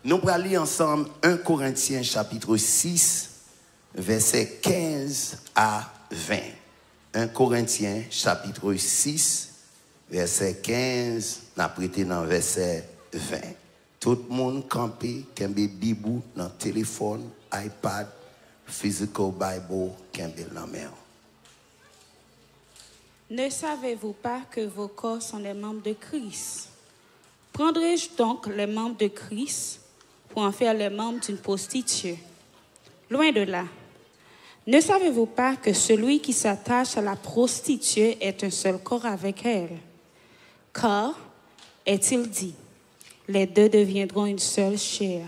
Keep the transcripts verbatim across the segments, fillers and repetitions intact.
Nou pral li ansanm en Korentyen chapit sis, vèsè kenz a ven. En Korentyen chapit sis, vèsè kenz, n ap rete nan vèsè ven. Tout moun kanpe, kenbe bib ou nan telefòn, iPad, physical Bible, kenbe l nan men w. Ne savez-vous pas que vos corps sont les membres de Christ ? Prendrai-je donc les membres de Christ pour en faire les membres d'une prostituée ? Loin de là. Ne savez-vous pas que celui qui s'attache à la prostituée est un seul corps avec elle ? Car, est-il dit, les deux deviendront une seule chair.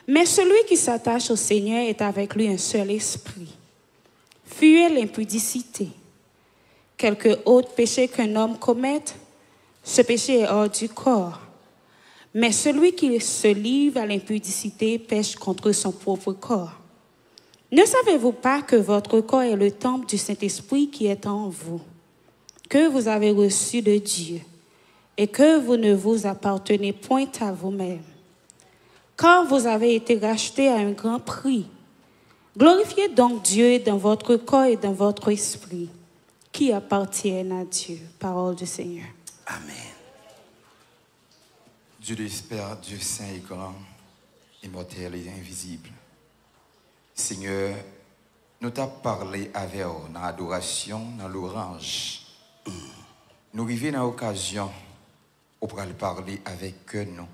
Mais celui qui s'attache au Seigneur est avec lui un seul esprit. Fuyez l'impudicité. Quelque autre péché qu'un homme commette, ce péché est hors du corps. Mais celui qui se livre à l'impudicité pèche contre son propre corps. Ne savez-vous pas que votre corps est le temple du Saint-Esprit qui est en vous, que vous avez reçu de Dieu, et que vous ne vous appartenez point à vous-même ? Car vous avez été rachetés à un grand prix. Glorifiez donc Dieu dans votre corps et dans votre esprit, qui appartiennent à Dieu. Parole du Seigneur. Amen. Dieu de Père, Dieu saint et grand, immortel et invisible. Senyè, nou t ap pale avè w nan adorasyon, nan lwanj. Nou rive nan okazyon ou pral pale avèk kè nou.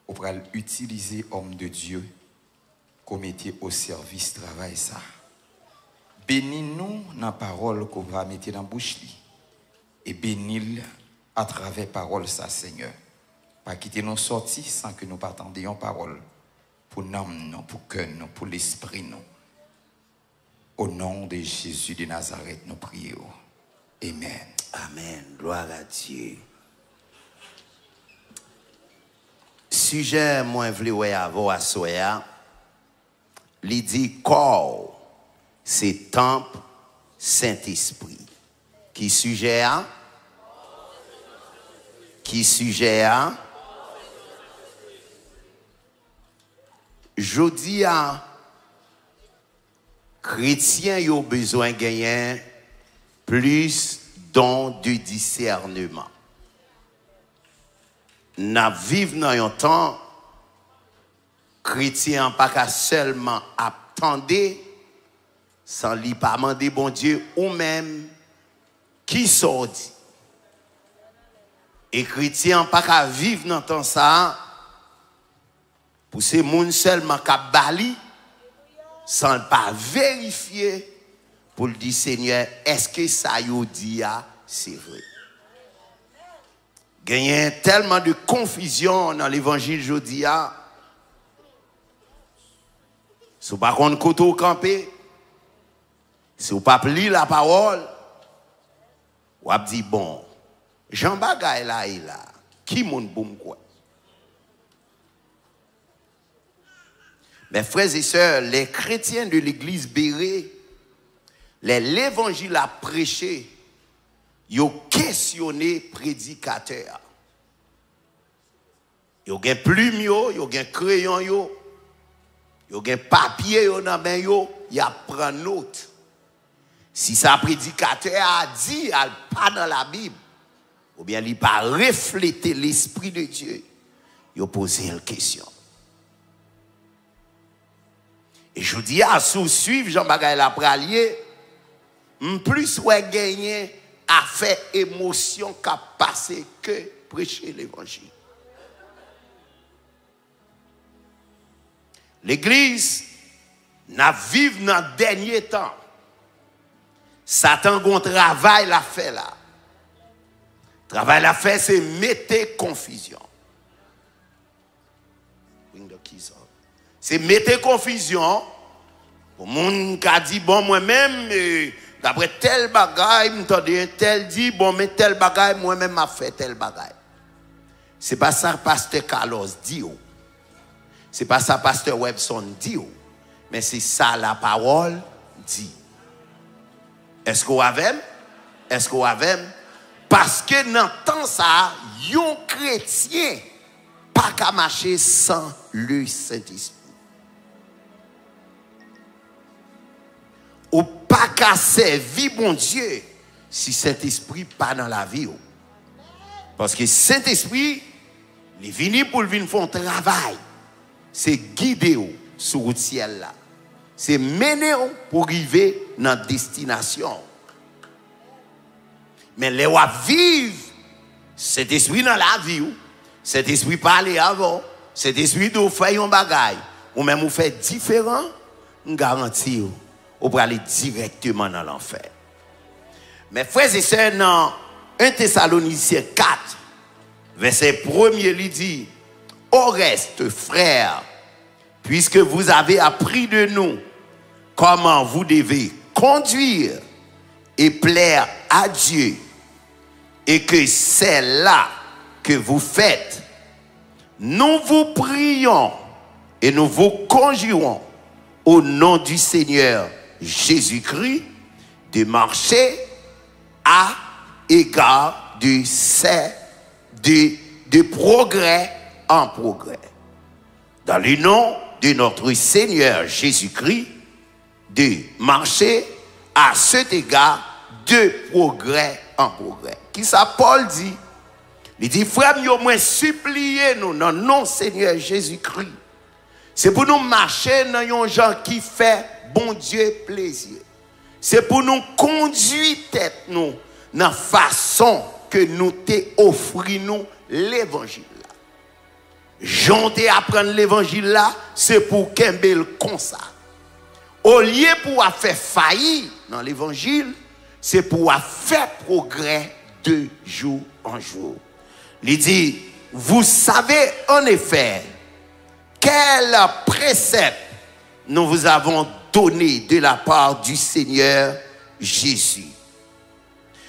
Ou pral itilize òm de Dye ke w mete o sèvis travay sa. Beni nou nan pawòl ke w va mete nan bouch li. E beni l atravè pawòl sa, Senyè. Pa kite nou sòti san ke nou pa tande yon pawòl pou nanm nou, pou kè nou, pou lespri nou. O non de Jezi de Nazarèt, nou priye w. Amen. Amen. Gloire à Dieu. Sijè mwen vle wè avè w aswè a, li di kò w se tanp Sentespri. Ki sijè a? Ki sijè a? Jodi a, kretyen yo bezwen genyen plis don de disèneman. N ap viv nan yon tan, kretyen an pa ka sèlman ap tande san li pa mande Bondye ou menm, kisa w di? E kretyen an pa ka viv nan tan sa a pou se moun sèlman k ap ba li, san l pa verifye pou l di, Senyè, èske sa yo di a se vre? Genyen tèlman de konfizyon nan levanjil jodi a. Si w pa konn kote w kanpe, si w p ap li lapawòl, w ap di, bon, jan bagay la ye la, ki moun pou m kwè? Mes frères et sœurs, les chrétiens de l'église Béré, lè levanjil ap preche, yo kesyone predikatè a. Yo gen plim yo, yo gen kreyon yo, yo gen papye yo nan men yo, y ap pran not. Si sa predikatè a di a pa nan Labib, oubyen li pa reflete Lespri de Dye, yo poze l kesyon. E jodi a, si w swiv jan bagay la pral ye, m plis wè genyen afè emosyon k ap pase ke preche levanjil. Legliz, n ap viv nan dènye tan. Satan gon travay l ap fè la. Travay l ap fè se mete konfizyon. Bring the keys up. Se mete konfizyon pou moun ka di, bon, mwen menm, eh, daprè tèl bagay, m tande entèl di, bon, men tèl bagay, mwen menm m ap fè tèl bagay. Se pa sa pastè Carlos di w. Se pa sa pastè Webson di w. Men se sa lapawòl di. Èske w avè m? Èske w avè m? Paske nan tan sa a, yon kretyen pa ka mache san le Sentespri. Ou pa ka sèvi Bondye si Sentespri pa nan lavi w. Paske Sentespri, li vini pou l vin fè yon travay. Se gide w sou wout syèl la. Se mennen w pou rive nan destinasyon w. Men lè w ap viv, Sentespri nan lavi w, Sentespri pale avè w, Sentespri di w fè yon bagay, ou menm ou fè diferan, m garanti w, ou prale dirèkteman nan lanfè. Men frè e sè, nan en Tesalonisyen kat, vèsè premye, li di, Au reste, frères, puisque vous avez appris de nous comment vous devez conduire et plaire à Dieu, et que c'est là que vous faites, nous vous prions et nous vous conjurons au nom du Seigneur Jésus-Christ de marcher à égard de ces, de, de progrès en progrès. Dans le nom de notre Seigneur Jésus-Christ, de marcher à cet égard de progrès en progrès. Kisa Pòl di? Li di, frè m yo, mwen sipliye nou nan non Senyè Jezikri. Se pou nou mache nan yon jan ki fè Bondye plezi. Se pou nou kondui tèt nou nan fason ke nou te ofri nou levanjil la. Jan w te aprann levanjil la, se pou w kenbe l konsa. Olye pou w ap fè fayi nan levanjil, se pou w ap fè pwogrè de jou an jou. Li di, vous savez en effet quels préceptes nous vous avons donnés de la part du Seigneur Jésus.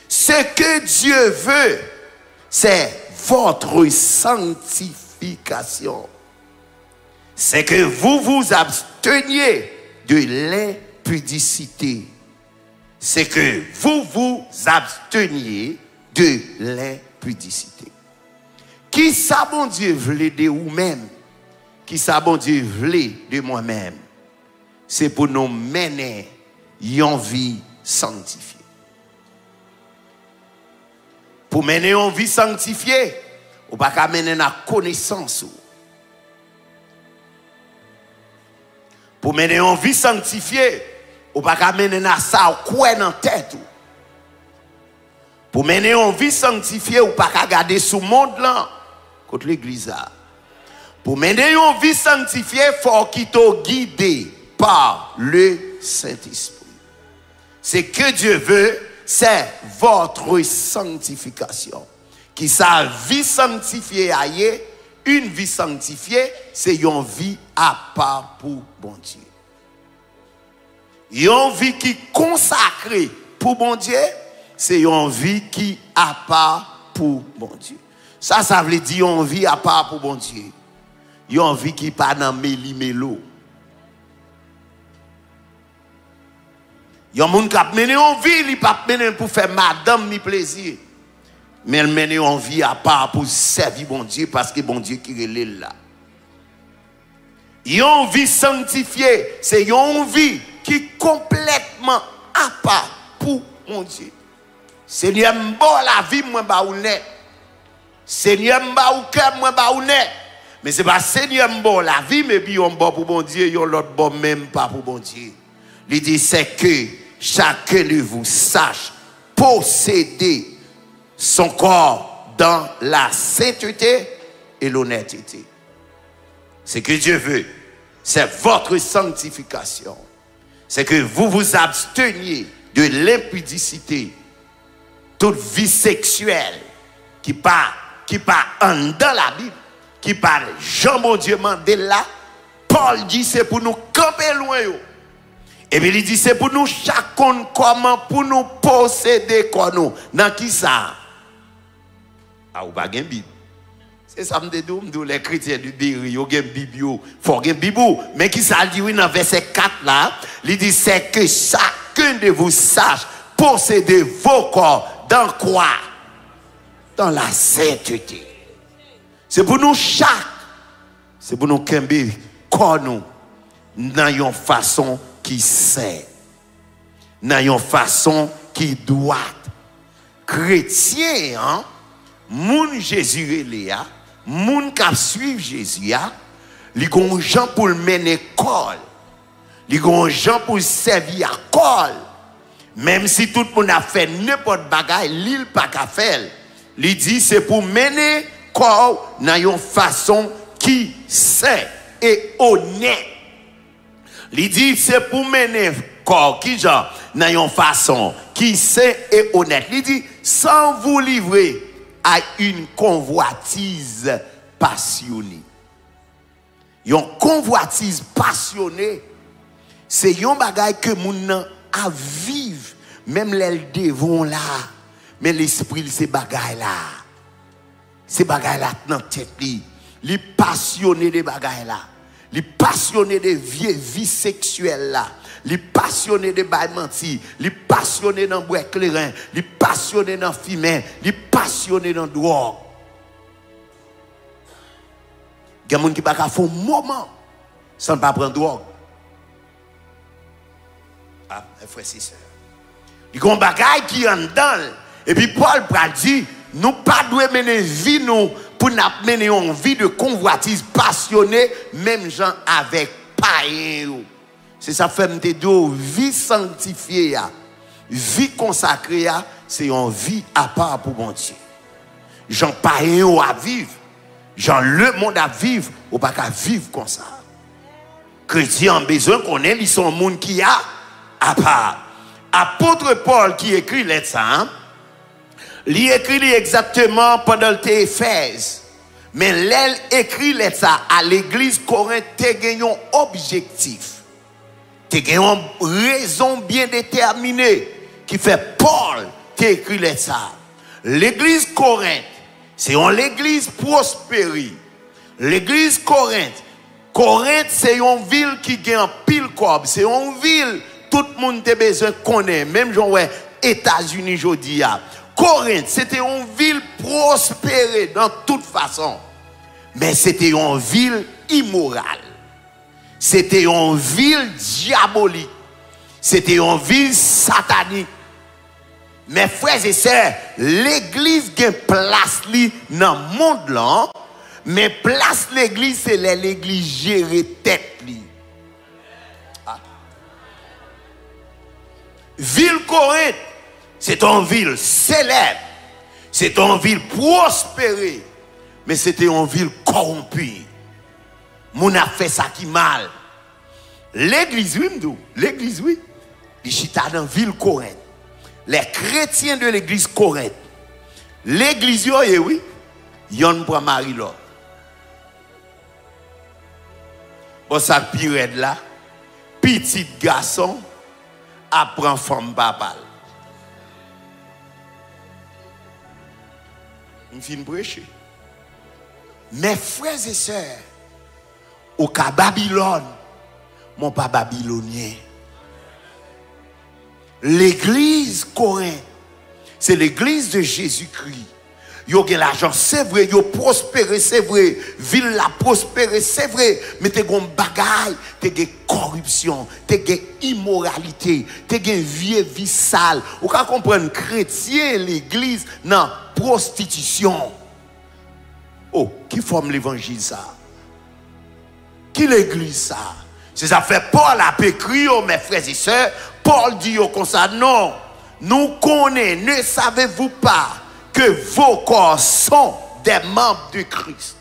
Ce que Dieu veut, c'est votre sanctification. C'est que vous vous absteniez de l'impudicité. C'est que vous vous absteniez de l'impudicité. Kisa Bondye vle de ou menm? Kisa Bondye vle de mwen menm? Se pou nou mennen yon vi sanktifye. Pou mennen yon vi sanktifye, ou pa ka mennen n ak konesans ou. Pou mennen yon vi sanktifye, ou pa ka mennen n ak sa w kwè nan tèt ou. Pou mennen yon vi sanktifye, ou pa ka gade sou mond lan, kot legliz la. Pou mennen yon vi sanktifye, fò w kite w gide pa le Sentespri. Ce que Dieu veut, c'est votre sanctification. Kisa vi sanktifye a ye? Yon vi sanktifye, se yon vi apa pou Bondye. Yon vi ki konsakre pou Bondye, se yon vi ki apa pou Bondye. Sa, sa vle di yon vi apa pou Bondye. Yon vi ki pa nan meli melo. Yon moun k ap mennen yon vi, li p ap mennen l pou fè madanm li plezi. Men l mennen yon vi apa pou sèvi Bondye, paske Bondye ki rele l la. Yon vi sanktifye, se yon vi ki konplètman apa pou Bondye. Senyè, m ba w lavi m, mwen ba ou nèt. Senyè, m ba ou kè m, mwen ba ou nèt. Men se pa Senyè, m ba w lavi m, epi yon bò pou Bondye, yon lòt bò menm pa pou Bondye. Li di, c'est que chacun de vous sache posséder son corps dans la sainteté et l'honnêteté. Ce que Dieu veut, c'est votre sanctification. C'est que vous vous absteniez de l'impudicité, tout vi seksyèl ki pa, ki pa anndan Labib, ki pa jan Bondye mande l la, Pòl di se pou nou kanpe lwen yo. Epi li di se pou nou chak konn kòman pou nou posede kò nou. Nan kisa? A, ou pa gen Bib. Se sa m te di w, m di w lè kretyen libere, yo gen Bib yo, fò w gen Bib ou. Men kisa l di wi nan vèsè kat la, li di, c'est que chacun de vous sache posséder vos corps dans quoi? Dans la sainteté. Se pou nou chak Se pou nou kenbe kò nou nan yon fason ki sen, nan yon fason ki dwat. Kretyen an, moun Jezi rele a, moun k ap swiv Jezi a, li gon jan pou l mennen kò l. Li gon jan pou l sèvi ak kò l. Menm si tout moun ap fè nenpòt bagay, li, l pa ka fè l. Li di se pou mennen kò w nan yon fason ki sen e onèt. Li di se pou mennen kò w kijan? Nan yon fason ki sen e onèt. Li di, sans vous livrer à une convoitise passionnée. Yon konvwatiz pasyone, se yon bagay ke moun nan ap viv, menm lè l devan w la, men lespri l se bagay la. Se bagay la k nan tèt li. Li pasyone de bagay la. Li pasyone de vye vi seksyèl la. Li pasyone de bay manti. Li pasyone nan bwè kleren. Li pasyone nan fimen. Li pasyone nan dwòg. Gen moun ki pa ka fè yon moman san l pa pran dwòg. Ah, frè, se sè. Li gen yon bagay ki anndan l. Epi Pòl pral di, nou pa dwe mennen vi nou pou n ap mennen yon vi de konvwatiz pasyone, menm jan avèk payen yo. Se sa k fè m te di w, vi sanktifye a, vi konsakre a, se yon vi apa pou Bondye. Jan payen yo ap viv, jan lemonn ap viv, ou pa ka viv konsa. Kretyen an bezwen konnen li se yon moun ki a, apa. Apot Pòl ki ekri lèt sa a, li ekri li egzakteman pandan l te Efèz. Men lè l ekri lèt sa a, legliz Korent te gen yon objektif. Te gen yon rezon byen detèmine ki fè Pòl te ekri lèt sa a. Legliz Korent, se yon legliz pwospere. Legliz Korent, Korent se yon vil ki gen anpil kòb. Se yon vil tout moun te bezwen konnen, menm jan w wè Etazini jodi a. Korent, se te yon vil pwospere nan tout fason. Men se te yon vil imoral. Se te yon vil dyabolik. Se te yon vil satanik. Men frè e sè, legliz gen plas li nan mond lan, men plas legliz se lè legliz jere tèt li. Ah. Vil Korent, se te yon vil selèb, se te yon vil pwospere, men se te yon vil kòwonpi. Moun ap fè sa ki mal. Legliz, wi, m di w, legliz, wi. Li chita nan vil Korent. Les chrétiens de l'église Corinthe. Legliz yo ye, wi. Yonn pran mari lòt. Bon, sa k pi rèd la, pitit gason ap pran fanm papa l. M fin preche. Mes frères et sœurs, ou ka Babilòn, men w pa Babilonyen. Legliz Korent, se legliz de Jezikri. Yo gen lajan, se vre, yo pwospere, se vre, vil la pwospere, se vre, men te gen yon bagay, te gen kòripsyon, te gen imoralite, te gen vye vi sal. Ou ka konprann kretyen legliz nan pwostitisyon. Oh, ki fòm levanjil sa a? Ki legliz sa a? Se sa k fè Pòl ap ekri yo, mes frères et sœurs, Pòl di yo konsa, non, nou konnen, ne savez-vous pas que vos corps sont des membres de Christ?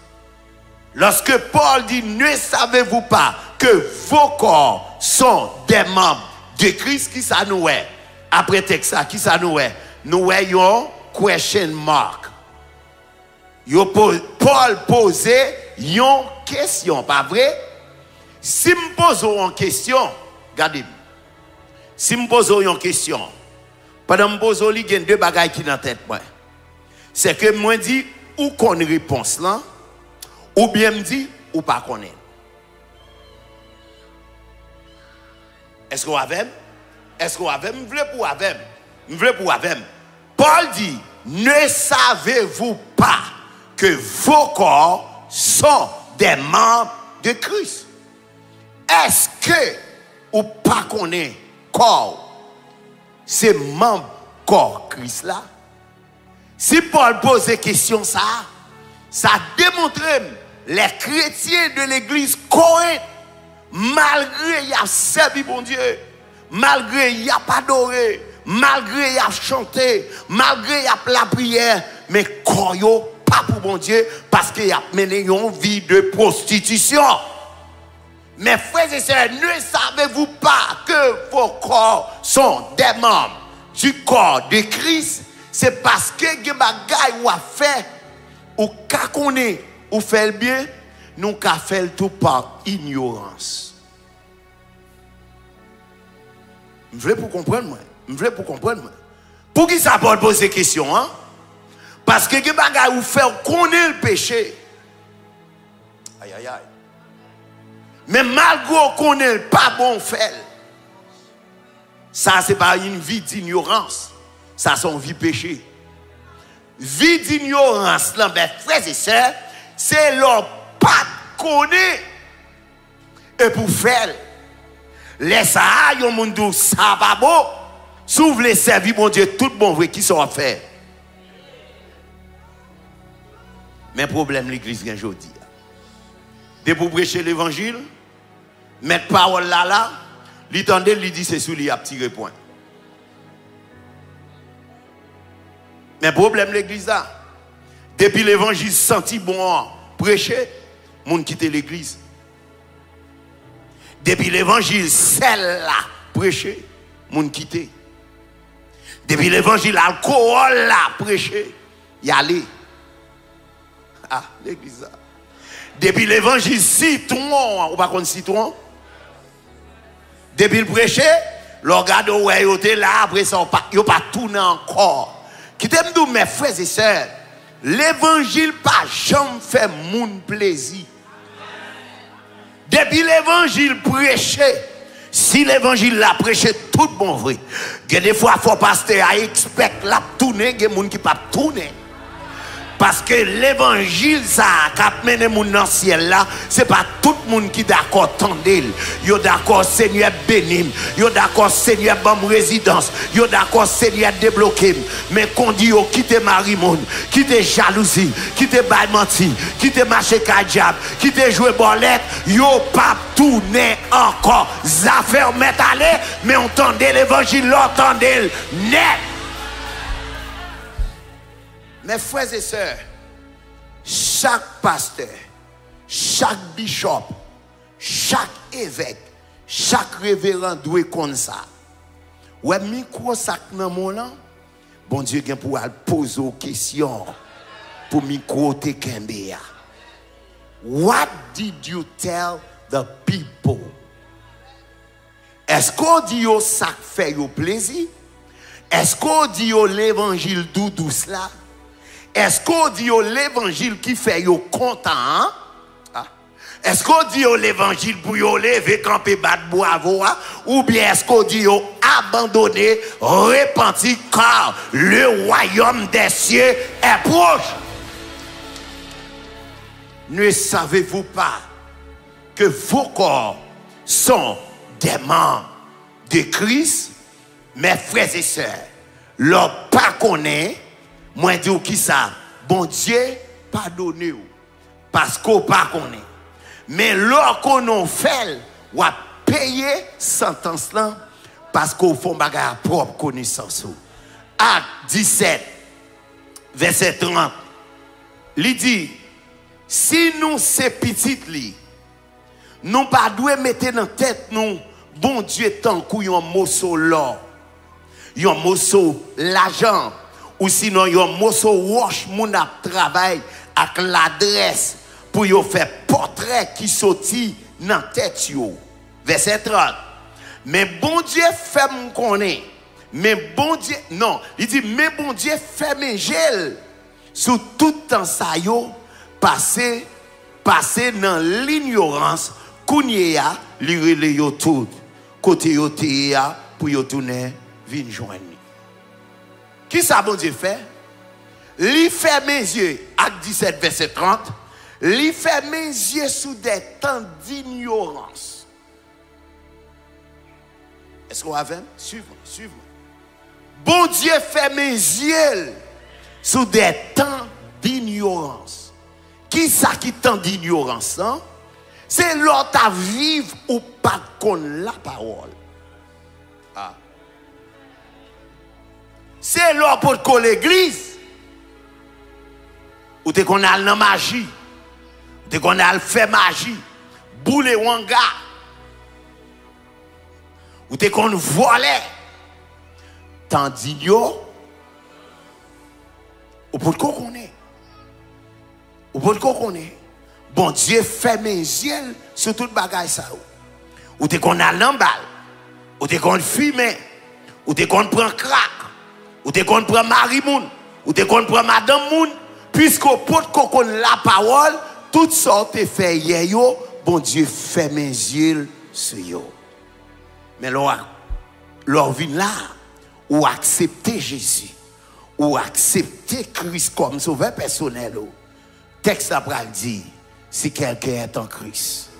Lorsque Paul dit, ne savez-vous pas que vos corps sont des membres de Christ? Kisa nou wè? Apre tèks sa, kisa nou wè? Nou wè yon question mark. Yo po-, Pòl poze yon kesyon, pa vre? Si m poze w yon kesyon, gade m. Si m poze w yon kesyon, pandan m poze w li, gen de bagay ki nan tèt mwen. Se ke mwen di, ou konn repons lan, oubyen m di, ou pa konnen. Èske w avè m? Èske w avè m? M vle pou w avè m. M vle pou w avè m. Pòl di, ne savez-vous pas que vos corps sont des membres de Christ. Èske ou pa konnen kò w se manm kò Kris la? Si Pòl poze kesyon sa a, sa demontre m lè kretyen de legliz Korent, malgre y ap sèvi Bondye, malgre y ap adore, malgre y ap chante, malgre y ap lapriyè, men kò yo pa pou Bondye, paske y ap mennen yon vi de pwostitisyon. Mes frères et sœurs, ne savez-vous pas que vos corps sont des membres du corps de Christ? Se paske gen bagay w ap fè, ou ka konnen ou fè l byen, nou ka fè l tou pa inyorans. M vle pou konprann mwen. M vle pou konprann mwen. Poukisa Pòl poze kesyon an? Paske gen bagay ou fè, ou konnen l peche. Ayayay. Men malgre w konnen l pa bon, w fè l. Sa se pa yon vi dinyorans. Sa se yon vi peche. Vi dinyorans lan, mes frères et sœurs, se lè w pa t konnen epi w fè l. Lè sa a, yon moun di w sa pa bon. Si w vle sèvi Bondye tout bon vre, kisa w ap fè? Men pwoblèm legliz gen jodi a. Depi w preche levanjil, mèt pawòl la la, li tande l, li di se sou li y ap tire pwen. Men pwoblèm legliz la, depi levanjil santi bon an preche, moun kite legliz. Depi levanjil sèl la preche, moun kite. Depi levanjil alkòl la preche, y ale. Ah, legliz la. Depi levanjil sitwon an, ou pa konn sitwon? Depi l preche, lè w gade w wè yo te la, apre sa, w pa, yo pa tounen ankò. Kite m di w, mes frères et sœurs, levanjil pa janm fè moun plezi. Depi levanjil preche, si levanjil la preche tout bon vre, gen de fwa fò pastè a ekspèk l ap tounen, gen moun ki p ap tounen. Paske levanjil sa a k ap mennen moun nan syèl la, se pa tout moun ki dakò tande l. Yo dakò Senyè beni m, yo dakò Senyè ban m rezidans, yo dakò Senyè debloke m. Men kondi yo kite mari moun, kite jalouzi, kite bay manti, kite mache kay dyab, kite jwe bòlèt, yo p ap tounen ankò. Zafè w mèt ale, men w tande levanjil la, w tande l nèt. Mes frères et sœurs, chak pastè, chak bichòp, chak evèk, chak reveran dwe konn sa. Wè mikwo sa k nan men w lan, Bondye gen pou al poze w kesyon pou mikwo w te kenbe a. What did you tell the people? Èske w di yo sa k fè yo plezi? Èske w di yo levanjil doudous la? Èske w di yo levanjil ki fè yo kontan an? Ah. Èske w di yo levanjil pou yo leve kanpe bat bwavo a? Oubyen èske w di yo abandone, repanti, car le royaume des cieux est proche? Ne savez-vous pas que vos corps sont des membres de Christ? Mes frères et sœurs, lè w pa konnen, mwen di w kisa, Bondye padone w, paske w pa konnen. Men lè w konnen w fè l, w ap peye santans lan, paske w fè yon bagay a pwòp konesans ou. Ak disèt, vèsè trant, li di, si nou se pitit li, nou pa dwe mete nan tèt nou Bondye tankou yon moso lò, yon moso lajan, ou sinon yon moso wòch moun ap travay ak ladrès pou yo fè pòtrè ki soti nan tèt yo. Vèsè trant. Men Bondye fè m konnen, men Bondye, non, li di, men Bondye fèmen je l sou tout tan sa yo pase, pase nan linyorans, kounye a, li rele yo tout, kote yo te ye a, pou yo tounen vin jwenn li. Kisa Bondye fè? Li fèmen zye, Ak disèt, vèsè trant, Li fèmen zye sou dè tan dinyorans. Èske w avè m? Swiv mwen, swiv mwen. Bondye fèmen zye l sou dè tan dinyorans. Kisa ki tan dinyorans lan? Se lè w t ap viv, ou pa t konn lapawòl. Ah. Se lè w potko legliz, ou te konn al nan maji, ou te konn al fè maji, boule wanga, ou te konn vòlè. Tandinyo, ou potko konnen. Ou potko konnen, Bondye fèmen zye l sou tout bagay sa yo. Ou te konn al nan bal, ou te konn fimen, ou te konn pran krak, ou te konn pran mari moun, ou te konn pran madanm moun, piske w potko konn lapawòl, tout sa w te fè yè yo, Bondye fèmen zye l sou yo. Men lè w, lè w vin la, ou aksepte Jezi, ou aksepte Kris kòm sovè pèsonèl ou, tèks la pral di, si quelqu'un est en Christ,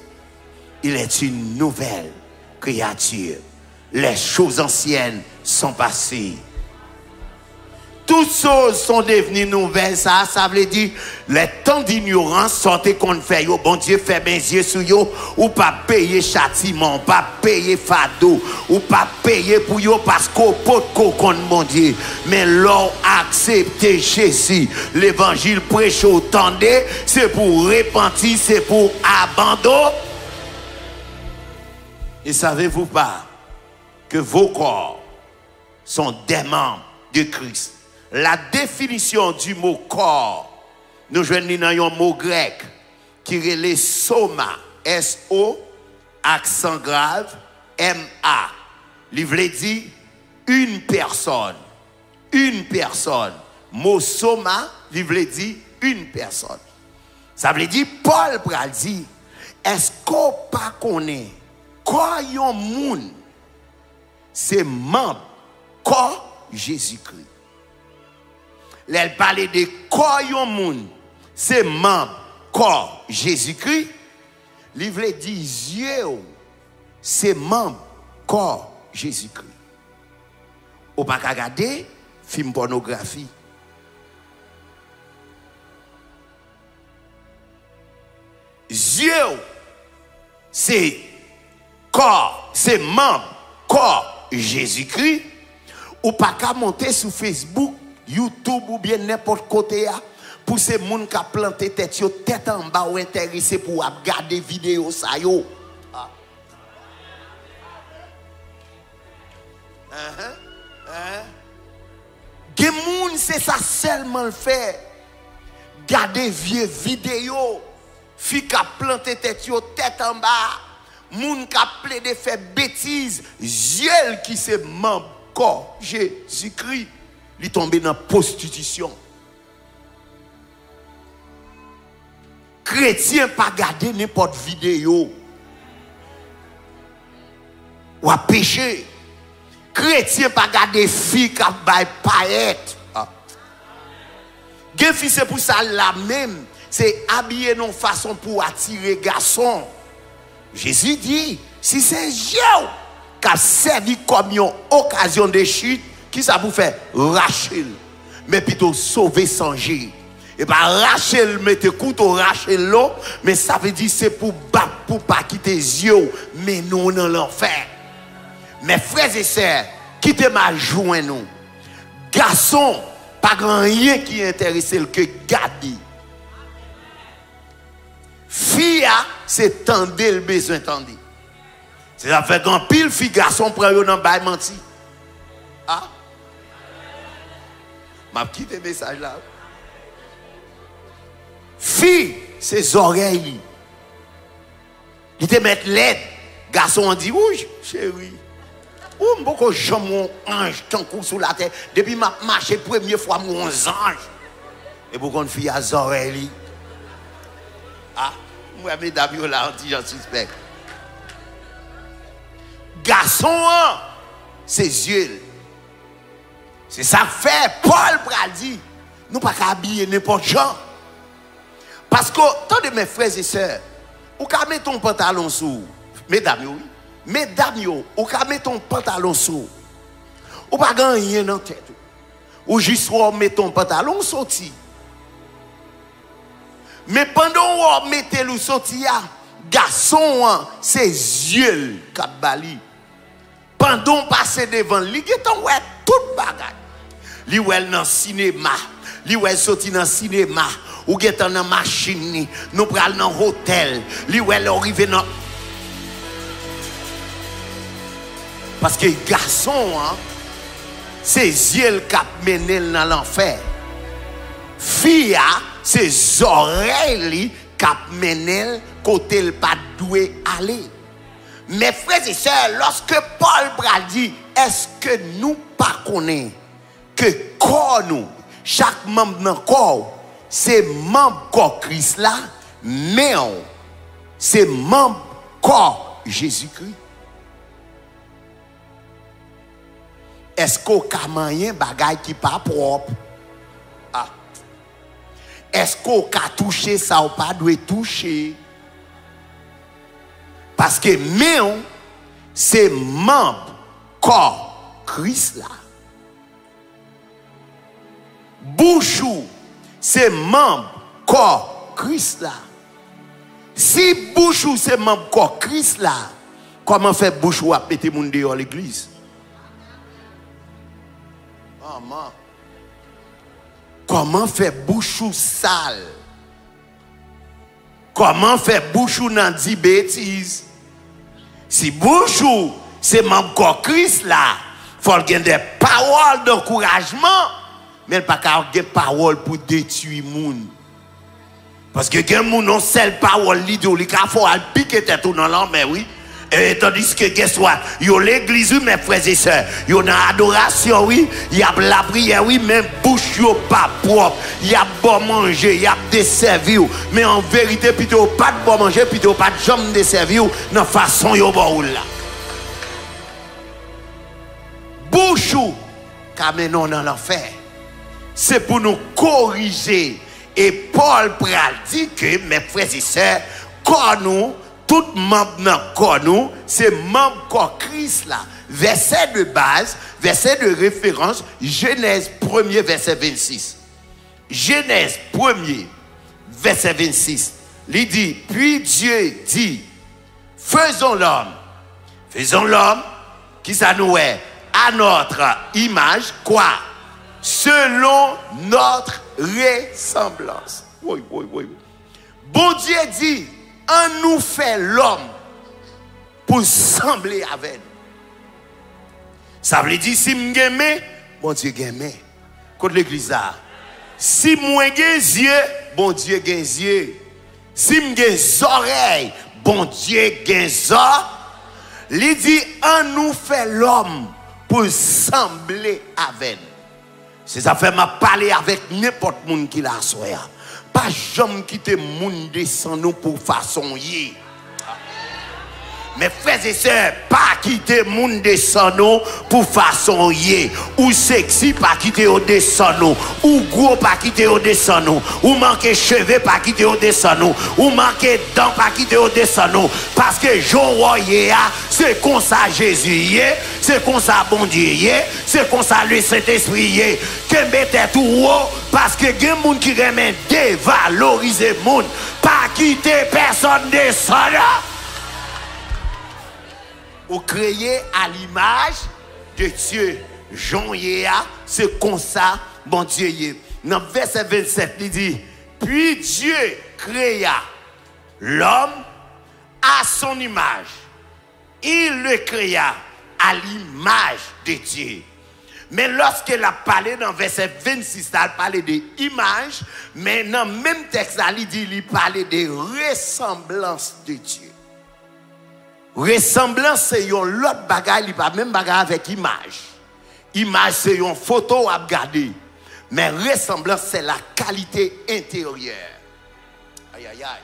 il est une nouvelle créature. Les choses anciennes sont passées. Toutes choses sont devenues nouvelles. Sa, sa vle di, lè tan dinyorans, sa w te konn fè yo, Bondye fèmen zye sou yo, ou p ap peye chatiman, ou p ap peye fado, ou p ap peye pou yo paske w potko konn Bondye. Men lè w aksepte Jezi, levanjil preche w tande, se pou w repanti, se pou w abandone. Et savez-vous pas que vos corps sont des membres de Christ? La définition du mot corps, nou jwenn li nan yon mo grèk ki rele soma, S O, aksan grav, M A. Li vle di une personne, une personne. Mo soma, li vle di une personne. Sa vle di, Pòl pral di, èske w pa konnen kò yon moun se manb kò Jezikri? Lè l pale de kò yon moun se manb kò Jezikri, li vle di zye w se manb kò Jezikri. Ou pa ka gade fim pònografi. Zye w se kò, se manb kò Jezikri. Ou pa ka monte sou Facebook, YouTube oubyen nenpòt kote a pou se moun k ap plante tèt yo tèt anba w enterese pou w ap gade videyo sa yo. Enhen, enhen. Gen moun, se sa sèlman l fè. Gade vye videyo, fi k ap plante tèt yo tèt anba, moun k ap plede fè betiz, zye l ki se manb kò Jezikri, li tonbe nan pwostitisyon. Kretyen pa gade nenpòt videyo. W ap peche. Kretyen pa gade fi k ap bay payèt. Ah. Gen fi se pou sa l la menm, se abiye nan yon fason pou atire gason. Jezi di, si se je w k ap sèvi kòm yon okazyon de chit, kisa pou fè? Rache l. Men pito sove san je. E pa rache l, mete kouto rache l non, men sa vle di se pou bat pou pa kite zye w mennen w nan lanfè. Men frè e sè, kite m al jwenn nou. Gason pa gen anyen ki enterese l ke gade. Fi a, se tande l bezwen tande. Se sa fè gen anpil fi gason pran yo nan bay manti. A? M ap kite mesaj la. Fi, se zòrèy li. Li te mèt lèd. Gason an di, "Wouy, cheri. Ou, m poko janm wè yon anj tankou w sou latè. Depi m ap mache, premye fwa m wè yon zanj." Epi w konn fi a zòrèy li. A, m wè medam yo la, yon ti jan sispèk. Gason an, se zye l. Se sa k fè Pòl pral di, nou pa ka abiye nenpòt jan. Paske, tande, men frè e sè, ou ka mete yon pantalon sou ou. Medam yo, wi. Medam yo, ou ka mete yon pantalon sou ou. Ou pa gen anyen nan tèt ou. Ou jis wè w mete yon pantalon, ou soti. Men pandan w wè w mete l, ou soti a, gason an, se zye l k ap ba li. Pandan w pase devan l, li gentan wè tout bagay. Li wè l nan sinema. Li wè l soti nan sinema. Ou gentan nan machin li. Nou pral nan otèl. Li wè lè w rive nan. Paske gason an, se zye l k ap mennen l nan lanfè. Fi a, se zòrèy li k ap mennen l kote l pa t dwe ale. Men frè e sè, lòske Pòl pral di, èske nou pa konnen ke kò nou, chak manm nan kò w, se manm kò Kris la, men w, se manm kò Jezikri? Èske w ka manyen bagay ki pa pwòp? A. Èske w ka touche sa w pa dwe touche? Paske men w se manm kò Kris la. Bouch ou se manm kò Kris la. Si bouch ou se manm kò Kris la, kòman fè bouch ou ap mete moun deyò legliz? Manman. Kòman fè bouch ou sal? Kòman fè bouch ou nan di betiz? Si bouch ou se manm kò Kris la, fò l gen de pawòl dankourajman, men l pa ka gen pawòl pou detwi moun. Paske gen moun, yon sèl pawòl li di w, li ka fè w al pike tèt ou nan lanmè, wi. E tandiske, guess what? Yo legliz, wi, men frè e sè. Yo nan adorasyon, wi. Y ap lapriyè, wi, men bouch yo pa pwòp. Y ap ba w manje, y ap desèvi w. Men an verite, pito yo pa t ba w manje, pito yo pa t janm desèvi w nan fason yo ba w la. Bouch ou ka mennen w nan lanfè. Se pou nou korije. E Pòl pral di ke, men frè e sè, kò nou, tout manm nan kò nou, se manm kò Kris la. Vèsè de baz, vèsè de referans, Jenèz premye, vèsè vennsis. Jenèz premye, vèsè vennsis. Li di, Puis Dieu dit, Faisons l'homme. Faisons l'homme, kisa nou wè? À notre image, quoi? Selon notre ressemblance. Woy, woy, woy. Bondye di, ann nou fè lòm pou l sanble avè n. Sa vle di, si m gen men, Bondye gen men. Kot legliz la? Si mwen gen zye, Bondye gen zye. Si m gen zòrèy, Bondye gen zò. Li di, ann nou fè lòm pou l sanble avè n. Se sa fè m ap pale avèk nenpòt moun ki la aswè a. Pa janm kite moun desann ou pou fason w ye. Men frè e sè, pa kite moun desann ou pou fason w ye. Ou seksi, pa kite yo desann ou. Ou gwo, pa kite yo desann ou. Ou manke cheve, pa kite yo desann ou. Ou manke dan, pa kite yo desann ou. Paske jan w ye a, se konsa Jezi ye, se konsa Bondye ye, se konsa Lesentespri ye. Kenbe tèt ou wo, paske gen moun ki renmen devalorize moun. Pa kite pèsonn desann ou. Ou kreye à l'image de Dieu. Jan w ye a, se konsa Bondye ye. Nan vèsè vennsèt, li di, Puis Dieu créa l'homme à son image. Il le créa à l'image de Dieu. Men lòske l ap pale nan vèsè vennsis la, l pale de imaj, men nan menm tèks la, li di li pale de resanblans de Dye. Resanblans se yon lòt bagay, li pa menm bagay avèk imaj. Imaj se yon foto w ap gade. Men resanblans se la kalite enteryè. Ayayay.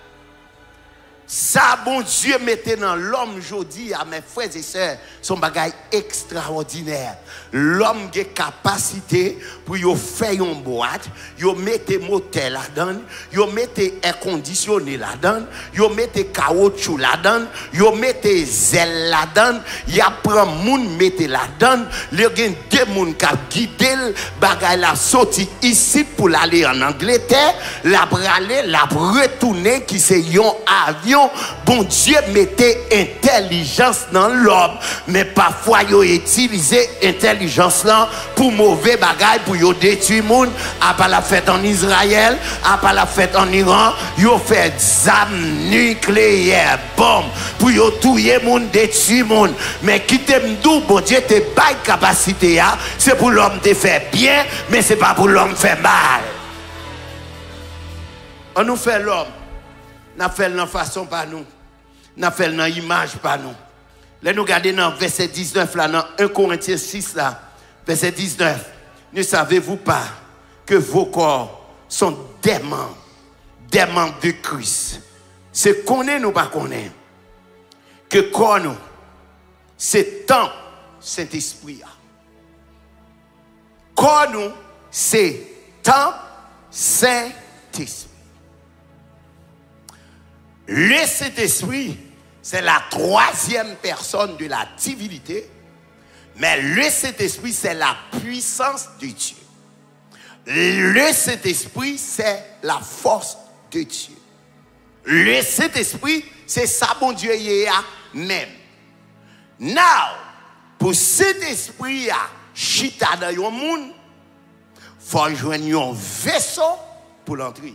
Sa Bondye mete nan lòm jodi a, mè frè e sè, se yon bagay ekstraòdinè. Lòm gen kapasite pou yo fè yon bwat, yo mete motè ladan l, yo mete èkondisyone ladan l, yo mete kawotchou ladan l, yo mete zèl ladan l, y ap pran moun mete ladan l, yo gen de moun k ap gide l, bagay la soti isit pou l ale ann Angletè, l ap rale, l ap retounen, ki se yon avyon. Bondye mete entèlijans nan lòm, men pafwa yo itilize entèlijans lan pou move bagay, pou yo detwi moun. Apa l ap fèt ann Izrayèl, apa l ap fèt ann Iran, yo fè zam nikleyè, bonm, pou yo touye moun, detwi moun. Men kite m di w, Bondye te bay kapasite a, se pou lòm te fè byen, men se pa pou lòm fè mal. An nou fè lòm, n ap fè l nan fason pa nou, n ap fè l nan imaj pa nou. Lè nou gade nan vèsè diznèf la, nan en Korentyen sis la, vèsè diznèf, ne savez-vous pas que vos corps sont des membres, des membres de Christ? Se konnen nou pa konnen ke kò nou se tanp Sentespri a. Kò nou se tanp Sentespri. Le Saint-Esprit, c'est la troisième personne de la divinité, mais le Saint-Esprit, c'est la puissance de Dieu. Le Saint-Esprit, c'est la force de Dieu. Le Saint-Esprit, se sa Bondye ye a menm. Now, pou Sentespri a chita nan yon moun, fò l jwenn yon veso pou l antre.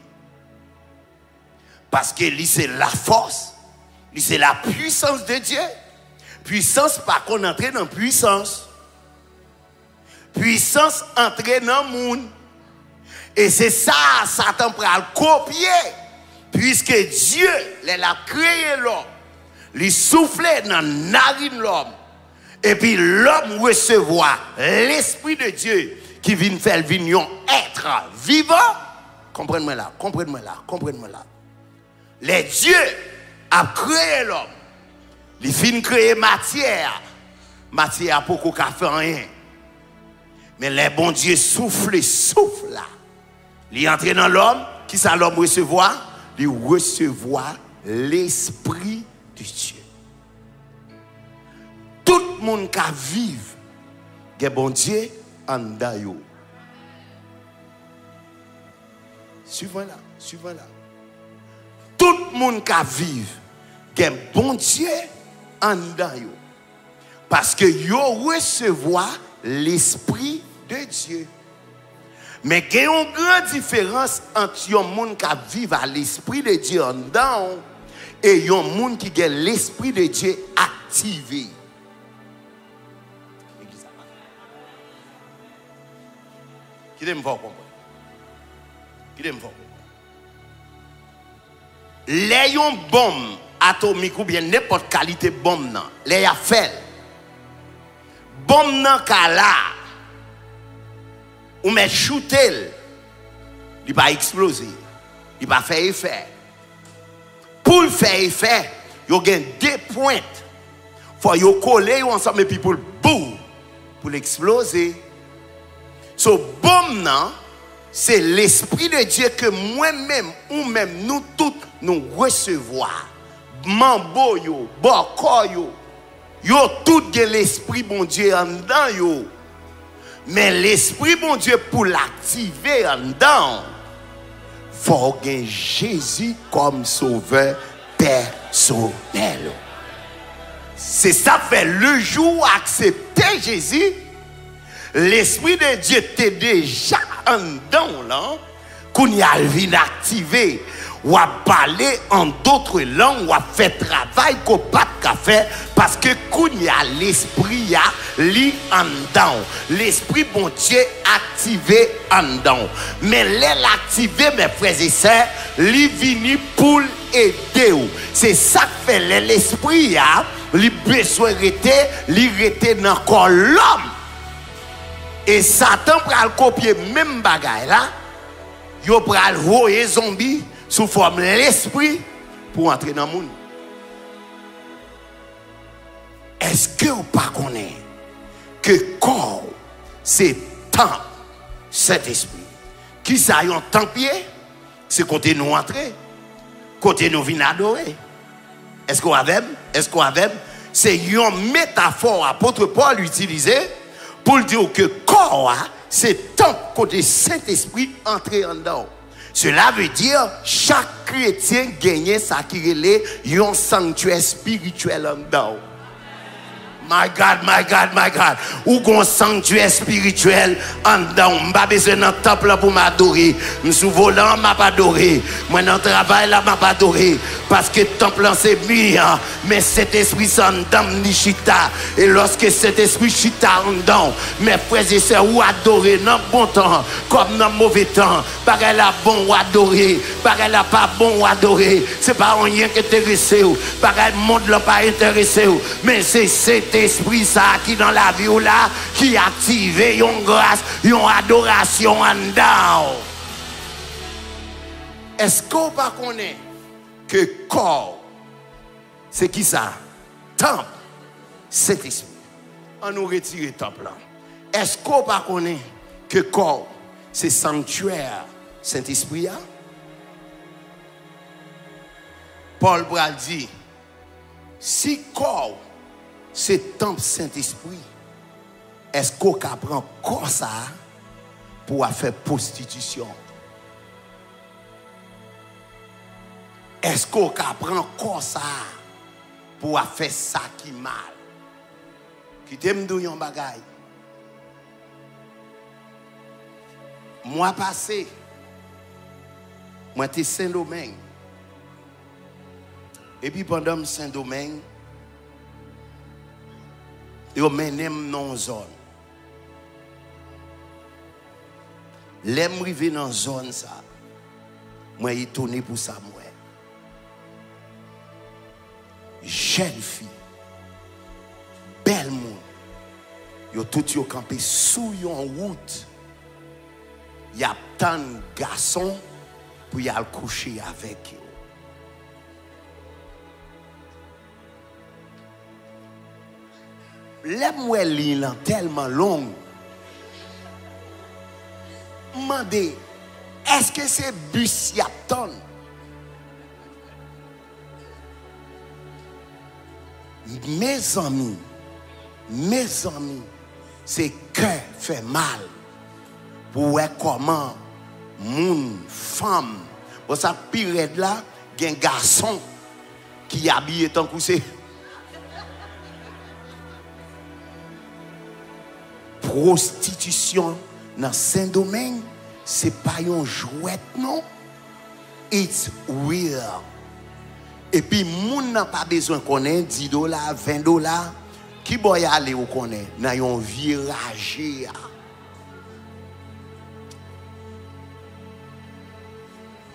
Paske li se lafòs, li se la puissance de Dieu. Pwisans pa konn antre nan pwisans. Pwisans antre nan moun. E se sa Satan pral kopye. Piske Dye, lè l ap kreye lòm, li soufle nan narin lòm. Epi lòm resevwa Lespri de Dye ki vin fè l vin yon èt vivan. Konprann mwen la, konprann mwen la, konprann mwen la. Lè Dye ap kreye lòm, li fin kreye matyè a, matyè a poko ka fè anyen. Men lè Bondye soufle souf la, li antre nan lòm, kisa lòm resevwa? Li resevwa Lespri de Dye. Tout moun ka viv, gen Bondye anndan yo. Swiv mwen la, swiv mwen la. Tout moun ka viv, gen Bondye anndan yo. Paske yo resevwa Lespri de Dye. Men gen yon gran diferans ant yon moun k ap viv a Lespri de Dye anndan w e yon moun ki gen Lespri de Dye aktive. Legliz la pa fè. Kite m fè w konprann. Kite m fè w konprann. Lè yon bonm atomik oubyen nenpòt kalite bonm nan, lè y ap fè l, bonm nan ka la, ou mèt choute l, li pa eksploze, li pa fè efè. Pou l fè efè, yo gen de pwent. Fò yo kole yo ansanm epi pou l bou, pou l eksploze. So, bonm nan, se Lespri de Dye ke mwen menm, ou menm, nou tout, nou resevwa. Manbo yo, bòkò yo, yo tout gen Lespri Bondye anndan yo. Men Lespri Bondye pou l aktive anndan w, fò w gen Jezi kòm sovè pèsonèl ou. Se sa k fè, lejou w aksepte Jezi, Lespri de Dye te deja anndan w lan, kounye a l vin aktive. W ap pale an dòt lang, w ap fè travay ke w pa t ka fè, paske kounye a Lespri a, li anndan w. Lespri Bondye aktive anndan w. Men lè l aktive, mè frè e sè, li vini pou l ede w. Se sa k fè lè Lespri a, li bezwen rete, li rete nan kò lòm. E Satan pral kopye menm bagay la, yo pral voye zonbi sou fòm lespri pou antre nan moun. Èske w pa konnen ke kò w se tanp Sentespri? Kisa yon tanp ye? Se kote nou antre, kote nou vin adore. Èske w avè m? Èske w avè m? Se yon metafò apot Pòl itilize pou l di w ke kò a se tanp kote Sentespri antre anndan w. Cela veut dire, chak kretyen genyen sa ki rele yon sanktyè espirityèl anndan w. My God, my God, my God. Ou gon sanktyè espirityèl anndan w. M pa bezwen nan tanp lan pou m adore. M sou volan an, m ap adore. Mwen nan travay la, m ap adore. Paske tanp lan se mi an. Men Sentespri se anndan m li chita. E lòske Sentespri chita anndan w, men frè e sè, ou adore nan bon tan kòm nan move tan. Bagay la bon, w adore. Bagay la pa bon, w adore. Se pa anyen ki enterese w. Bagay mond lan pa enterese w. Men se Sentespri sa a ki nan lavi w la, ki aktive yon gras, yon adorasyon anndan w. Èske w pa konnen ke kò w se kisa? Tanp Sentespri. An nou retire tanp lan. Èske w pa konnen ke kò w se sanktyè Sentespri a? Pòl pral di, si kò w se tanp Sentespri, èske w ka pran kò sa a pou w ap fè pwostitisyon? Èske w ka pran kò sa a pou w ap fè sa ki mal? Kite m di w yon bagay. Mwa pase, mwen te Sendomeng. Epi pandan m Sendomeng, yo mennen m nan yon zòn. Lè m rive nan zòn sa, mwen etone pou sa m wè. Jèn fi, bèl moun, yo tout yo kanpe sou yon wout. Y ap tann gason pou y al kouche avèk yo. Lè m wè liy lan tèlman long, m mande, èske se bis y ap tann? Mezanmi, mezanmi, se kè fè mal pou wè kòman moun, fanm, bon, sa k pi rèd la, gen gason ki abiye tankou se pwostitisyon nan Sendomeng, se pa yon jwèt non. It's real. Epi moun nan pa bezwen konnen, di dola, ven dola. Kibò y ale ou konnen? Nan yon vye raje a.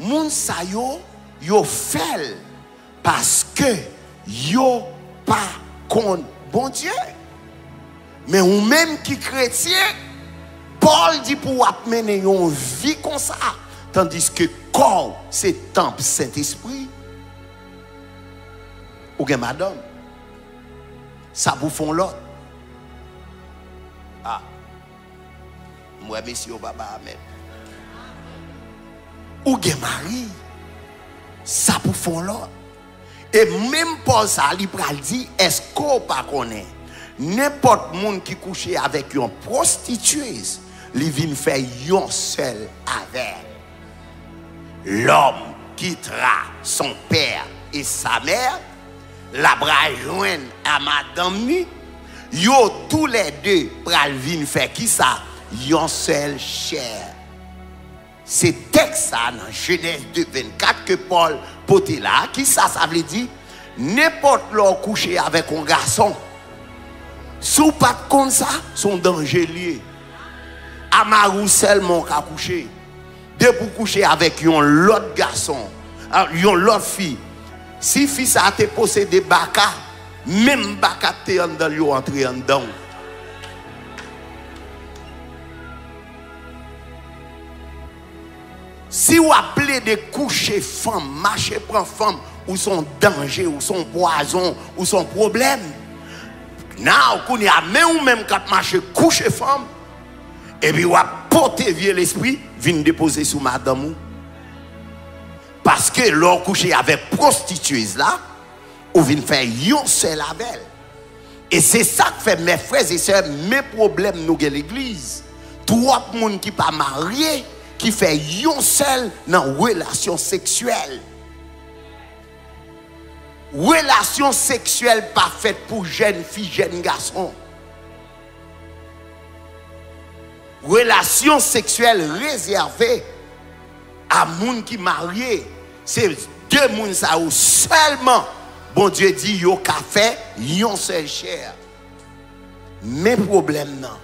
Moun sa yo, yo fè l paske yo pa konn Bondye. Men ou menm ki kretyen, Pòl di pou w ap mennen yon vi konsa, tandiske kò w se tanp Sentespri. Ou gen madanm, sa pou fè yon lòt. Ah. M wè mesye yo pa ba amèn. Ou gen mari, sa pou fè yon lòt. E menm Pòl sa, li pral di, èske w pa konnen, nenpòt moun ki kouche avèk yon pwostityez, li vin fè yon sèl avè l. L'homme quittera son père et sa mère, l ap rajwenn a madanm li, yo toulède pral vin fè kisa? Yon sèl chè. Se tèks sa a nan Jenèz de vennkat ke Pòl pote la a. Kisa sa vle di? Nenpòt lè w kouche avèk yon gason, si w pa t konn sa, se yon danje l ye. A mari w sèlman w ka kouche. Depi w kouche avèk yon lòt gason, a, yon lòt fi, si fi sa a te posede baka, menm baka k te anndan l yo antre anndan w. Si w ap plede kouche fanm, mache pran fanm, ou se yon danje, ou se yon pwazon, ou se yon pwoblèm. Now, kounye a, men ou menm k ap mache kouche fanm, epi w ap pote vye lespri vin depoze sou madanm ou. Paske lè w kouche avèk pwostityez la, ou vin fè yon sèl avè l. E se sa k fè, mè frè e sè, men pwoblèm nou gen legliz. Twòp moun ki pa marye, ki fè yon sèl nan relasyon seksyèl. Relasyon seksyèl pa fèt pou jèn fi, jèn gason. Relasyon seksyèl rezève a moun ki marye. Se de moun sa yo sèlman Bondye di yo ka fè yon sèl chè. Men pwoblèm nan,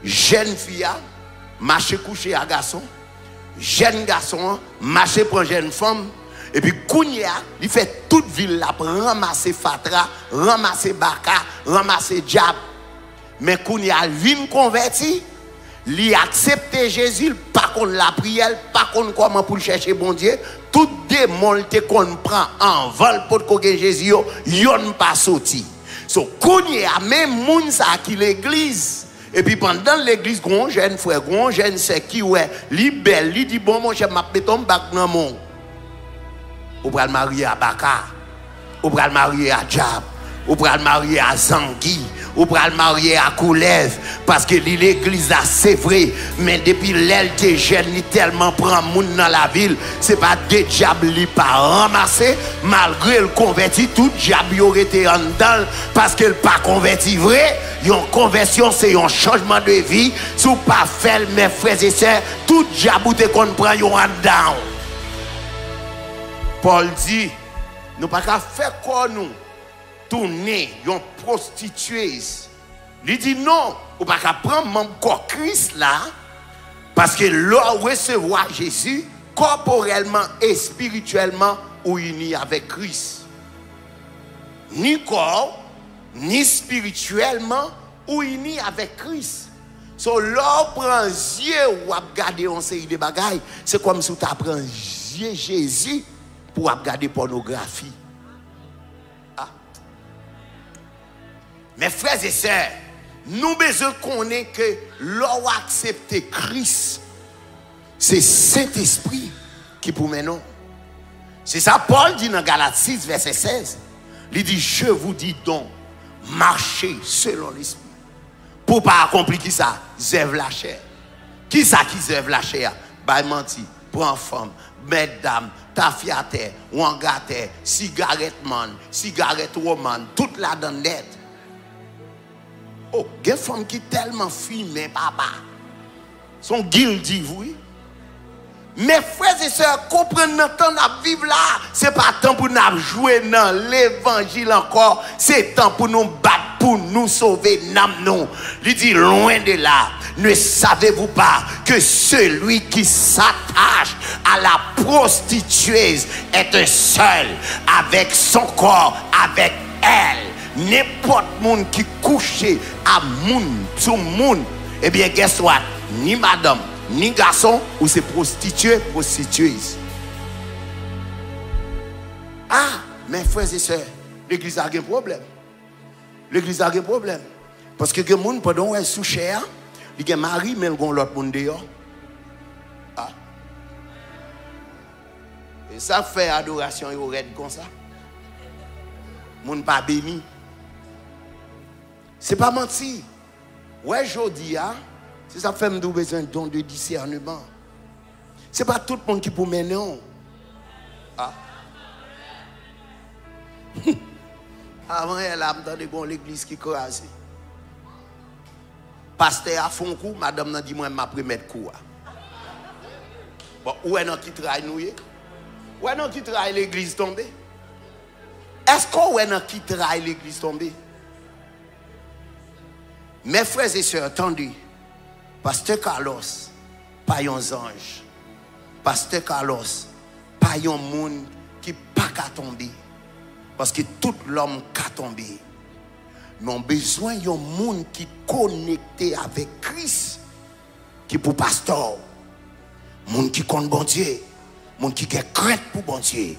jèn fi a mache kouche a gason, jèn gason an mache pran jèn fanm, epi kounye a, li fè tout vi l l ap ranmase fatra, ranmase baka, ranmase dyab. Men kounye a, l vin konvèti, li aksepte Jezi, l pa konn lapriyè, l pa konn kòman pou l chèche Bondye. Tout demon l te konn pran anvan l potko gen Jezi yo, yonn pa soti. So, kounye a, men moun sa a ki legliz, epi pandan legliz, gon jèn frè, gon jèn sè ki wè li bèl, li di, "Bon, monchè, m ap mete yon bag nan men w." Ou pral marye a baka. Ou pral marye a dyab. Ou pral marye a zangi. Ou pral marye a koulèv. Paske li legliz la, se vre. Men depi lè l te jèn, li tèlman pran moun nan lavi l. Se pa de dyab li pa ranmase. Malgre l konvèti, tout dyab yo rete anndan l. Paske l pa konvèti vre. Yon konvèsyon, se yon chanjman de vi. Si w pa fè l, men frè e sè, tout dyab ou te konn pran yo anndan w. Pòl di, nou pa ka fè kò nou tounen yon pwostityez. Li di non, ou pa ka pran manm kò Kris la, paske lè w resevwa Jezi, kòporèlman, espirityèlman, ou ini avèk Kris. Ni kò w, ni espirityèlman, ou ini avèk Kris. So, lè w pran zye w, w ap gade yon seri de bagay, se kòmsi w ta pran zye Jezi pou w ap gade pònografi. Ah. Men frè e sè, nou bezwen konnen ke lè w aksepte Kris, se Sentespri ki pou mennen w. Se sa Pòl di nan Galat sis, vèsè sèz. Li di, "Je vous dis donc, marchez selon l'Esprit." Pou w pa akonpli kisa? Zèv lachè. Kisa ki zèv lachè a? Bay manti, pran fanm, mètdam, tafyatè, wangatè, sigarètmann, sigarètwomann, tout ladan nèt. O, gen fanm ki tèlman fimen, papa. Se yon guilty, wi. Men frè e sè, konprann nan tan n ap viv la, se pa tan pou n ap jwe nan levanjil ankò, se tan pou nou bat pou nou sove nanm nou. Li di, loin de là, ne savez-vous pas que celui qui s'attache à la prostituée est un seul avec son corps, avec elle? Nenpòt moun ki kouche a moun, sou moun, ebyen, guess what? Ni madanm, ni gason, ou se pwostitye, pwostityez. Ah, men frè e sè, legliz la gen pwoblèm. Legliz la gen pwoblèm. Paske gen moun, pandan w wè sou chè a, li gen mari, men l gen yon lòt moun deyò. Ah. E sa fè adorasyon yo rèd konsa. Moun pa beni. Se pa manti. Wè jodi a, se sa k fè m di w bezwen don de disèneman. Se pa tout moun ki pou mennen w. Ah. Avan yè la, m tande gon legliz ki kraze. Pastè a fè yon kou, madanm nan di mwen m ap remèt kou a. Bon, ou wè nan ki tray nou ye? Ou wè nan ki tray legliz tonbe? Èske w wè nan ki tray legliz tonbe? Men frè e sè, tande, Pastè Carlos pa yon zanj. Pastè Carlos pa yon moun ki pa ka tonbe. Paske tout lòm ka tonbe. Men w bezwen yon moun ki konekte avèk Kris, ki pou pastè w. Moun ki konn Bondye, moun ki gen krent pou Bondye.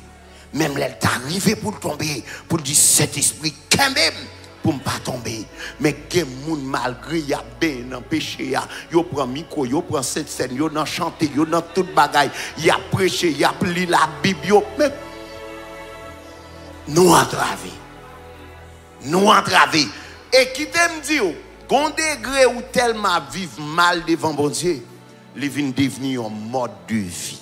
Menm lè l ta rive pou l tonbe, pou l di, Sentespri, kenbe m. pou m pa tonbe. Men gen moun, malgre y ap benyen nan peche a, yo pran mikwo, yo pran sentsèn, yo nan chante, yo nan tout bagay, y ap preche, y ap li Labib, yo, men nou antrave. Nou antrave. E kite m di w, gon degre ou tèlman ap viv mal devan Bondye, li vin devni yon mòd de vi.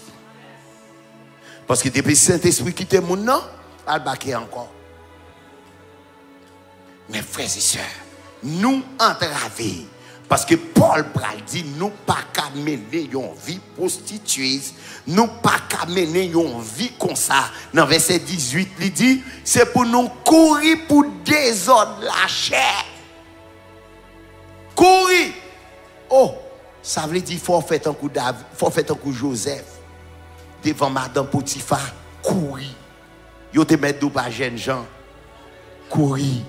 Paske depi Sentespri kite moun nan, al bake ankò. Men frè e sè, nou antrave. Paske Pòl pral di nou pa ka mennen yon vi pwostityez, nou pa ka mennen yon vi konsa. Nan vèsè dizuit, li di, se pou nou kouri pou dezòd lachè. Kouri! Oh, sa vle di fò w fè tankou Davi, fò w fè tankou Jozèf. Devan madan Potifa, kouri. Yo te mèt di w pa jènjan, kouri.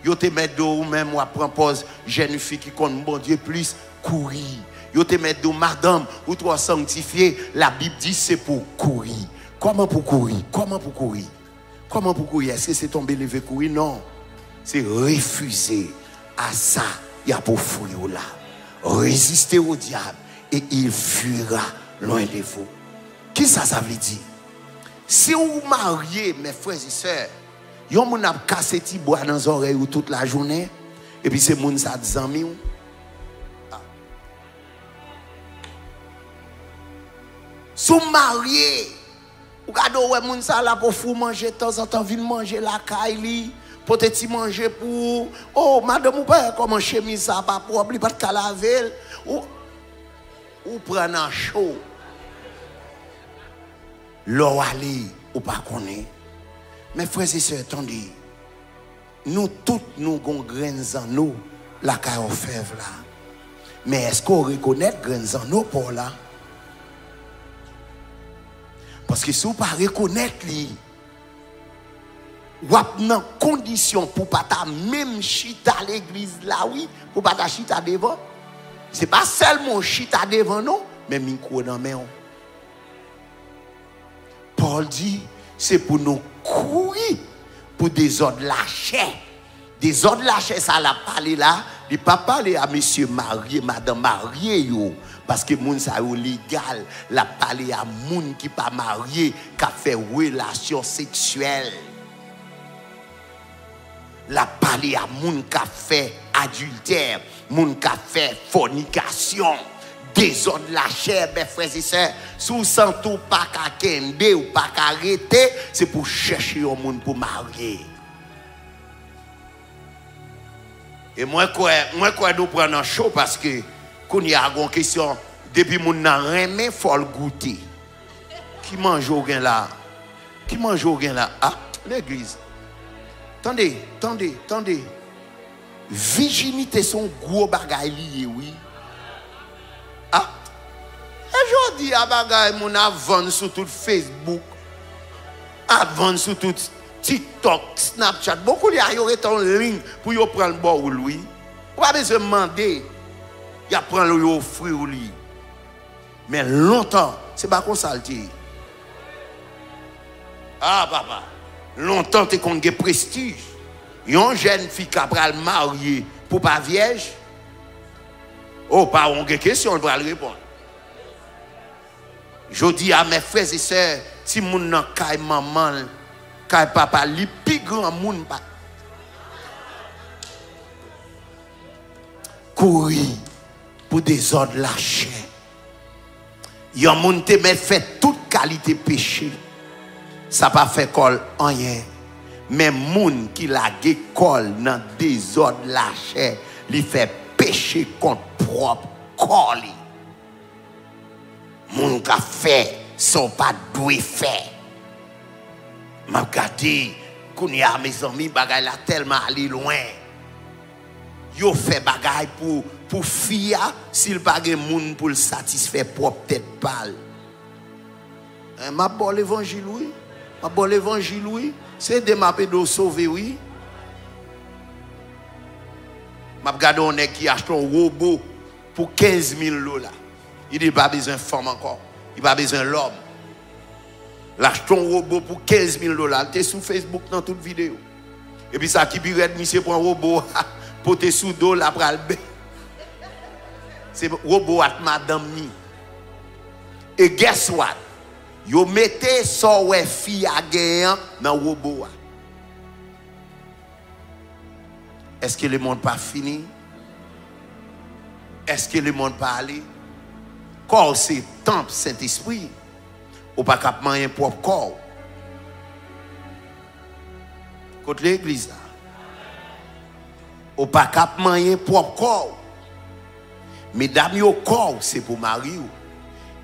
Yo te mèt di w ou menm w ap pran pòz jèn fi ki konn Bondye plis, kouri. Yo te mèt di w, madanm, ou twò sanktifye, Labib di se pou w kouri. Kòman pou kouri? Kòman pou kouri? Kòman pou kouri? Èske se tonbe leve kouri? Non. Se refize a sa y ap ofri w la. Résistez au diable et il fuira loin de vous. Kisa sa vle di? Si w marye, mes frères et sœurs, yon moun ap kase ti bwa nan zòrèy ou tout lajounen, epi se moun sa t zanmi w. Ah. Si w marye, ou gade, ou wè moun sa l ap ofri w manje tanzantan, vin manje lakay li, pote ti manje pou ou. Oh, madanm, ou pa wè kòman chemiz sa pa pwòp, li pa t ka lave l. Ou, ou pran nan cho. Lè w ale, ou pa konnen. Men frè e sè, tande. Nou tout, nou gon grenn zanno lakay òfèv la. Men èske w rekonèt grenn zanno pa w la? Paske si w pa rekonèt li, w ap nan kondisyon pou w pa ta menm chita legliz la, wi, pou w pa ta chita devan. Se pa sèlman w chita devan, non, men mikwo nan men w. Pòl di, se pou nou kouri pou dezòd lachè. Dezòd lachè sa l ap pale la, li pa pale a mesye marye, madanm marye yo, paske moun sa yo legal. L ap pale a moun ki pa marye, k ap fè relasyon seksyèl. L ap pale a moun k ap fè adiltè, moun k ap fè fònikasyon, dezòd lachè, bè frè e sè. Si w santi w pa ka kenbe, w pa ka rete, se pou w chèche yon moun pou marye. E mwen kwè, mwen kwè nou pran nan cho paske kounye a gon kesyon, depi moun nan renmen, fò l goute. Ki manje w gen la? Ki manje w gen la? Ah, legliz. Tande, tande, tande. Vijinite se yon gwo bagay li ye, wi. Ah, e jodi a bagay moun ap vann sou tout Facebook, ap vann sou tout TikTok, Snapchat. Bon, kounye a yo rete yon liy pou yo pran l ba w, wi. Ou pa bezwen mande, y ap pran l, yo ofri w li. Men lontan, se pa konsa l te ye. Ah, papa, lontan te konn gen prestij. Yon jèn fi ka pral marye pou pa vyèj? O, pawon gen kesyon, l pral reponn. Jodi a, mes frères et sœurs, timoun nan kay manman l, kay papa l, li pi granmoun pa. Kouri pou dezòd lachè. Yon moun te mèt fè tout kalite peche, sa pa fè kò l anyen. Men moun ki lage kò l nan dezòd lachè, li fè peche kont pwòp kò li. Moun k ap fè sa w pa t dwe fè. M ap gade kounye a, mezanmi, bagay la tèlman ale lwen. Yo fè bagay pou, pou fi a, si l pa gen moun pou l satisfè pwòp tèt pa l. Eh, m ap ba w levanjil, wi. M ap ba w levanjil, wi. Se ede m ap ede w sove, wi. M ap gade yon nèg ki achte yon wobo pou kenz mil dola. Li di li pa bezwen fanm ankò. Li pa bezwen lòm. L achte yon wobo pou kenz mil dola. L te sou Facebook nan tout videyo. Epi sa ki pi rèd, misye pran wobo a, pote sou do l, l pral be. Se wobo a t madanm ni. E guess what? Yo mete sa w wè fi a genyen an nan wobo a. Est-ce que le monde pas fini? Est-ce que le monde pas allé? Kò w se tanp Sentespri. Ou pa ka ap manyen pwòp kò w. Kot legliz la? Ou pa ka ap manyen pwòp kò w. Medam yo, kò w se pou mari w.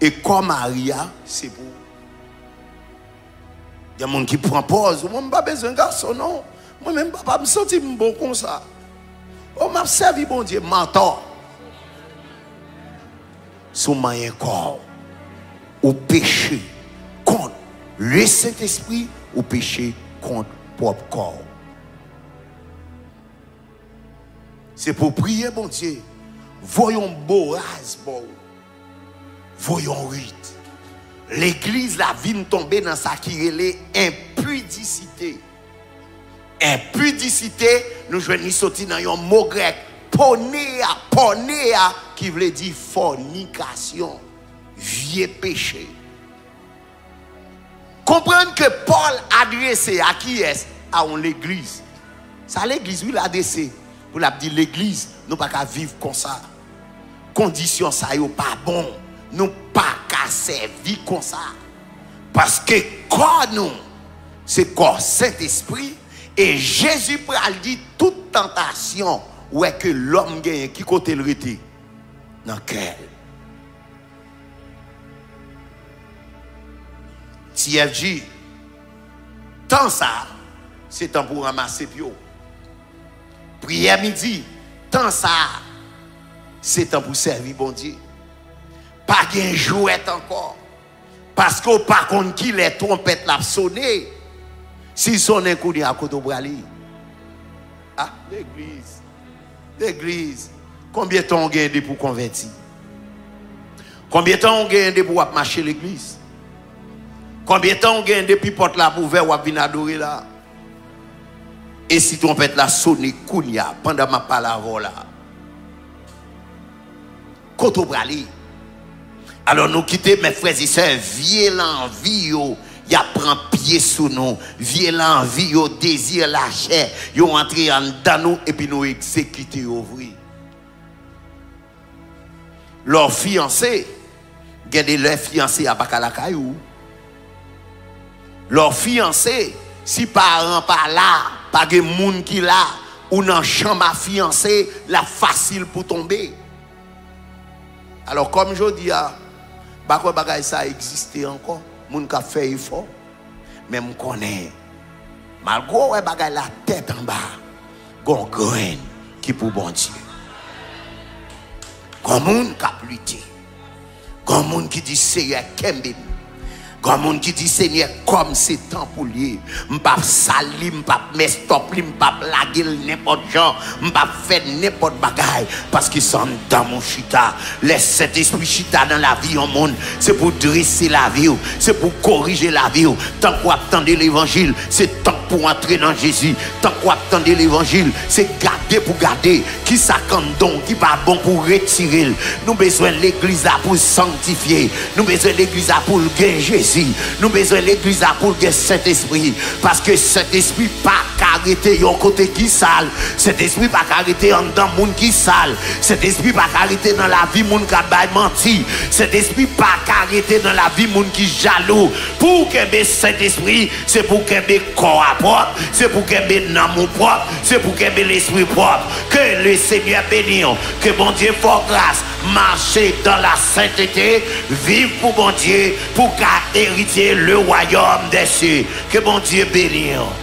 E kò mari a se pou ou. Gen moun ki pran pòz, mwen m pa bezwen gason non. Mwen menm papa m santi m bon konsa. O, m ap sèvi Bondye, mantò. Si w manyen kò w, ou peche kont Lesentespri, ou peche kont pwòp kò w. Se pou w priye Bondye, voye yon Boaz ba w, voye yon Rit. Legliz la vin tonbe nan sa ki rele enpidisite. Enpidisite, nou jwenn li soti nan yon mo grèk, pòneya, pòneya, ki vle di fònikasyon, vye peche. Konprann ke Pòl adrese a kiyès? A yon legliz. Sa legliz, wi, l adrese. Pou l ap di legliz, nou pa ka viv konsa. Kondisyon sa yo pa bon. Nou pa ka sèvi konsa. Paske kò nou, se kò Sentespri. E Jezi pral di tout tantasyon, wè, ke lòm genyen, ki kote l rete? Nan kè l. T F G, tan sa a, se tan pou ranmase pye w. Priyè midi, tan sa a, se tan pou sèvi Bondye. Pa gen jwèt ankò. Paske w pa konn kilè twonpèt la ap sone. Si l sonnen kounye a, kote w prale? A, legliz. Legliz. Konbyen tan w genyen depi w konvèti? Konbyen tan w genyen depi w ap mache legliz? Konbyen tan w genyen depi pòt la ap ouvè, w ap vin adore la? E si twonpèt la sone kounye a, pandan m ap pale avè w la, kote w prale? Alò, nou kite, mè frè e sè, vye lanvi yo, y ap pran pye sou nou. Vye lanvi yo, dezi lachè, yo antre anndan nou, epi nou egzekite yo vre. Lè w fiyanse, gen de lè fiyanse a pa ka lakay ou. Lè w fiyanse, si paran pa la, pa gen moun ki la, ou nan chanm a fiyanse, l ap fasil pou tonbe. Alò, kòm jodi a, m pa kwè bagay sa egziste ankò, moun k ap fè efò. Men m konnen, malgre w wè bagay la tèt anba, gon grenn ki pou Bondye. Gon moun k ap lite. Gon moun ki di, Seyè, kenbe m. Gon moun ki di, Senyè, kò m se tanp ou l ye. M p ap sal li, m p ap mess up li, m p ap lage l nenpòt jan, m p ap fè nenpòt bagay, paske se anndan m ou chita. Lè Sentespri chita nan lavi yon moun, se pou drese lavi w, se pou korije lavi w. Tank w ap tande levanjil, se tank pou w antre nan Jezi. Tank w ap tande levanjil, se gade pou gade kisa k anndan w ki pa bon pou w retire l. Nou bezwen legliz la pou l sanktifye. Nou bezwen legliz la pou l gen Jezi. Nou bezwen legliz la pou l gen Sentespri. Paske Sentespri pa ka rete yon kote ki sal. Sentespri pa ka rete anndan moun ki sal. Sentespri pa ka rete nan lavi moun k ap bay manti. Sentespri pa ka rete nan lavi moun ki jalou. Pou w kenbe Sentespri, se pou w kenbe kò a pwòp, se pou w kenbe nanm ou pwòp, se pou w kenbe lespri pwòp. Ke Lesenyè beni w. Ke Bondye fè w gras. Mache dans la sainteté, viv pou Bondye, pou w ka eritye le royaume des cieux. Ke Bondye beni w.